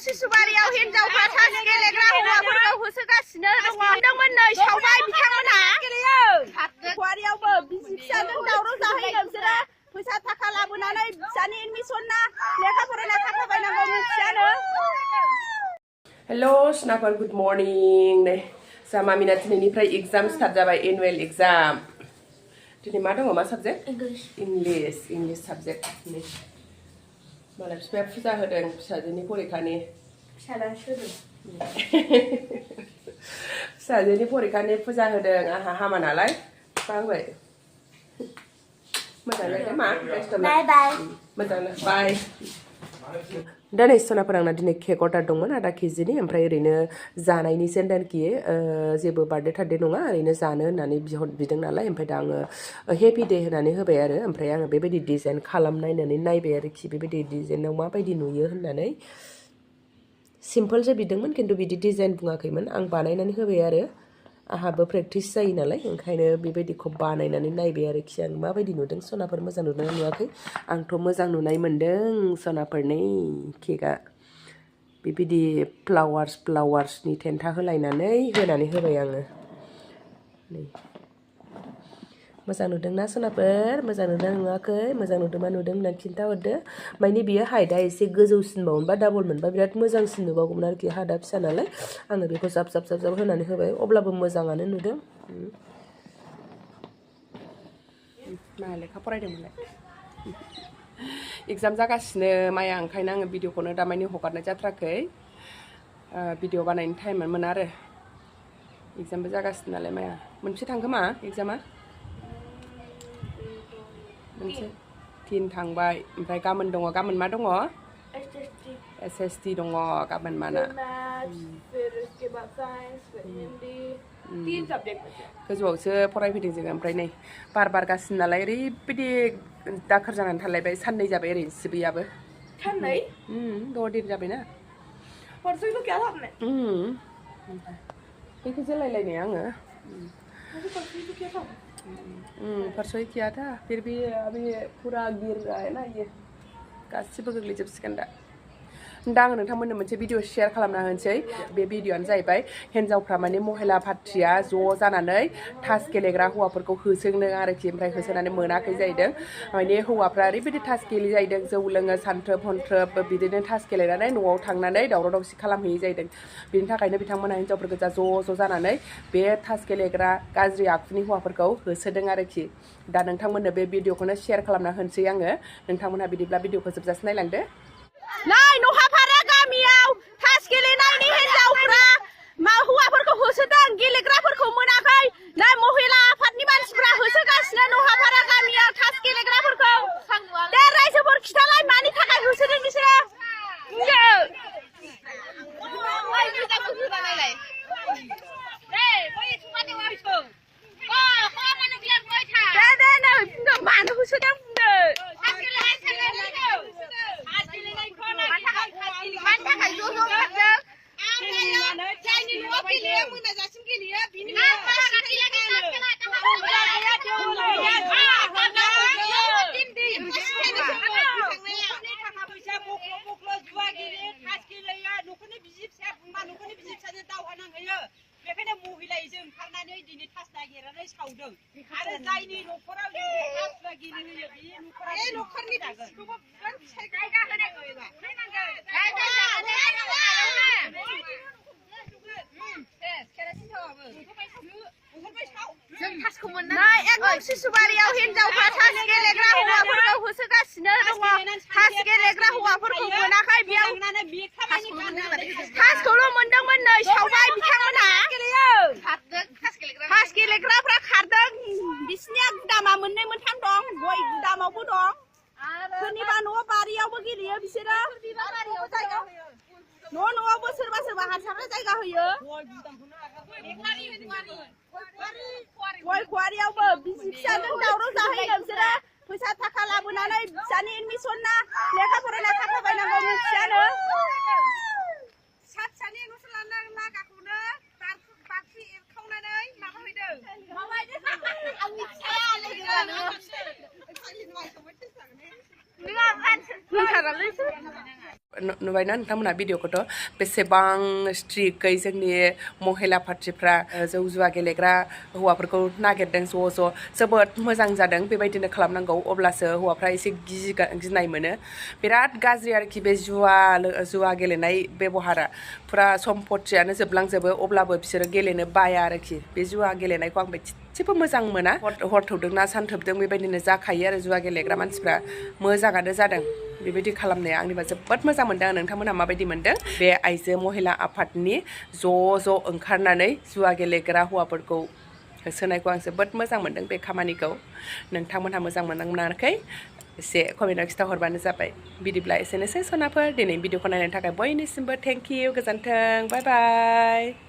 सिसुबारियाव हिनजावफ्रा थास गेलेग्रा हौवाफोरखौ होसोगासिनो दङ नोंमोन नै सावबाय बिथांमोनहा गुवारियावबो बिसि फिसाजों दावराव जाहैदों बिसोरो फैसा थाखा लाबोनानै फिसानि एडमिसन ना लेखा फरायना थाखा बायनांगौ मिथियानो हेलो स्नाफर गुड मर्निं नै जामामिना दिनैनिफ्राय एग्जाम स्टार्ट जाबाय एनुवेल एग्जाम दिनै मा दङ मा साबजेक्ट इंलिश साबजेक्ट नै मालाय बिफाया फुजा होदों फिसाजोनि परिखानि फिसाजोनि परिखानि फुजा होदों आहा हामा नालाय बांबाय मोजां जादों मा बाय बाय मोजां बाय दा नै सनाफोर आंना दिनै केक अर्डार दंमोन आधा केजिनि ओमफ्राय ओरैनो जानायनिसो दानखि जेबो बार्थडे थार्डे नङा ओरैनो जानो होननानै बिदों नालाय ओमफ्राय दा आङो हेपि डे होनानै होबाय आरो ओमफ्राय आङो बेबायदि डिजाइन खालामनायनानै नायबाय आरोखि बेबायदि डिजाइनाव माबायदि नुयो होननानै सिम्पोलसो बिदोंमोन खिन्थु बिदि डिजाइन बुङाखैमोन आं बानायनानै होबाय आरो आहाबो प्रेक्टिस जायो नालाय ओंखायनो बेबायदिखौ बानायनानै नायबाय आरोखि आं माबायदि नुदों सनाफोर मोजां नुदों नुवाखै आंथ' मोजां नुनाय मोन्दों सनाफोरनि केकआ बेबायदि फ्लावार्सनि थेन्था होलायनानै होबाय आङो नै मोजां नुदोंना सनाफोर मोजां नुदों नुवाखै मोजां नुदोंबा नुदों होननानै खिन्थाहरदो माने बियो हाइटआ एसे गोजौसिनबावमोनबा डाबल मोनबा बिराद मोजांसिन नुबावगौमोन आरोखि हाइटआ फिसा नालाय आङो बेखौ जाब होनानै होबाय अब्लाबो मोजाङानो नुदों मा लेखा फरायदोंमोनलाय एग्जाम जागासिनो माया ओंखायनो आङो भिडिअखौनो दामानि हगारनाय जाथाराखै भिडिअ बानायनो टाइममोन मोना आरो एग्जामबो जागासिनो नालाय माया मोनबेसे थांखो मा एग्जामा मोनसे 3 थांबाय ओमफ्राय गाबोन दङ गाबोन मा दङ SST दङ गाबोन माना गोजौआवसो फरायफैदों जोङो ओमफ्राय नै बार बारगासिनो नालाय ओरैबायदि दाखोर जानानै थालायबाय साननै जाबाय ओरै सिबैयाबो साननै दङ दिन जाबायना बेखौ जोलायलायनाय आङो परसों ही किया था फिर भी अभी पूरा गिर रहा है ना ये गासिबो गोग्लैजोबसिगोन दा आङो नोंथांमोननो मोनसे भिडिअ शेयार खालामना होनोसै बे भिडिअआनो जाहैबाय हिन्जावफ्रा माने महिला पार्टिया ज' जानानै थास गेलेग्रा हौवाफोरखौ होसोनो आरोखि ओमफ्राय होसोनानै मोनाखै जाहैदों माने हौवाफ्रा ओरैबायदि थास गेले जाहैदों जौ लोङो सानथ्रोब हन्थ्रोब बिदिनो थास गेलेनानै न'आव थांनानै दावराव दावसि खालामहैयै जाहैदों बिनि थाखायनो बिथांमोनहा हिन्जावफोर गोजा ज' जानानै बे थास गेलेग्रा गाज्रि आखुनि हौवाफोरखौ होसोदों आरोखि दा नोंथांमोननो बे भिडिअखौनो शेयार खालामना होनोसै आङो नोंथांमोनहा बिदिब्ला भिडिअखौ जोबजासे नायलांदो नै नहापारा गामियाव थास गेलेनायनि हिनजावफ्रा हौवाफोरखौ होसोदों गेलेग्राफोरखौ मोनाखै नै महिला आफादनि मानसिफ्रा होसोगासिनो नहापारा गामियाव थास गेलेग्राफोरखौ दे रायजोफोर खिथालाय मानि थाखाय होसोदों बिसोरो मानो होसोदों सिसुबारियाव हिनजावफ्रा थास गेलेग्रा हौवाफोरखौ होसोगासिनो दङ थास गेलेग्रा हौवाफोरखौ मोनाखै बेयाव थासखौल' मोनदोंमोन नै सावबाय बिथांमोनहा थास गेलेग्राफ्रा खारदों बिसिनिया गुदामा 2 3 दं गय गुदामावबो दं सोरनिबा न' बारियावबो गेलेयो बिसोरो न'आवबो सोरबा हारसाफ्रा जायगा होयो गय खुवारियावबो बिसि फिसाजों दावराव जाहैदों बिसोरो फैसा थाखा लाबोनानै फिसानि एडमिसन ना लेखा फरायना थाखा बायनांगौ मिथियानो फिसानि एडमिसन लागाखौनो बाख्रि एरखावनानै माबाहैदों नुबायना नोंथांमोनहा भिडिअखौथ' बेसेबां स्ट्रिक्टै जोंनि महिला पार्टिफ्रा जौ जुवा गेलेग्रा हौवाफोरखौ नागिरदों ज' ज' जोबोद मोजां जादों बेबायदिनो खालामनांगौ अब्लासो हौवाफ्रा एसे गिनाय मोनो बिराद गाज्रि आरोखि बे जुवा गेलेनाय बेबहारा फुरा सम्पतियानो जोबलांजोबो अब्लाबो बिसोरो गेलेनो बाया आरोखि बे जुवा गेलेनायखौ आं एसेबो मोजां मोना हर थौदोंना सान थोबदों बेबायदिनो जाखायो आरो जुवा गेलेग्रा मानसिफ्रा मोजाङानो जादों बेबायदि खालामनाया आंनिबा जोबोद मोजां मोनदों नोंथांमोनहा माबायदि मोनदों बे आइजो महिला आफादनि ज' ओंखारनानै जुवा गेलेग्रा हौवाफोरखौ होसोनायखौ आं जोबोद मोजां मोनदों बे खामानिखौ नोंथांमोनहा मोजां मोनाखै एसे कमेन्टआव खिन्थाहरबानो जाबाय बिदिब्ला एसेनोसै सनाफोर दिनै भिडिअखौ नायनायनि थाखाय बयनिसिमबो थेंक इउ गोजोन्थों बाय बाय